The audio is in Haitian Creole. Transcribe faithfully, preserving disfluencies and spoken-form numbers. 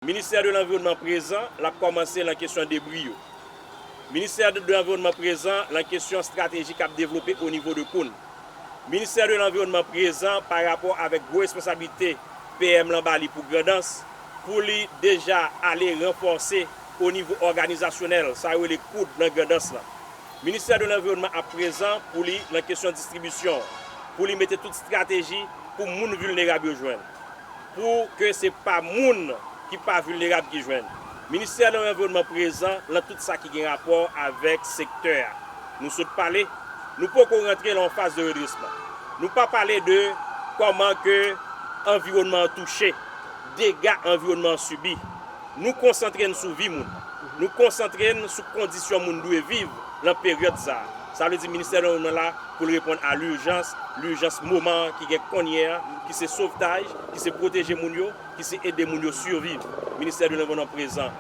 Ministè de Lanviwònman prezan, l ap kòmanse lan kesyon debri yo. Ministè de Lanviwònman prezan lan kesyon estrateji k ap devlope o nivo de Koun. Ministè de Lanviwònman prezan pa rapò avèk gwo responsablite P M lan ba li pou Grandans, pou li deja ale ranfòse o nivo òganizasyonèl, sa yo rele koud nan Grandans lan. Ministè de Lanviwònman ap prezan pou li nan kesyon distribisyon, pou li mete tout estrateji pou moun vilnerab yo jwenn, pou ke se pa moun ki pa vilnerab ki jwenn. Ministè de Lanviwònman prezan lan tout sa ki gen rapò avèk sektè a. Nou sot pale, nou poko rantre lan yon faz de redresman. Nou pa pale de kòman ke anviwònman an touche, dega anviwònman an sibi. Nou konsantre n sou vi moun. Nou konsantre n sou kondisyon moun dwe viv lan peryòd sa a. Sa vle di Ministè de Lanviwònman la pou l reponn a lijans, lijans moman an ki gen kounye a, ki se sovtaj, ki se pwoteje moun yo, ki se ede moun yo siviv. Ministè de Lanviwònman prezan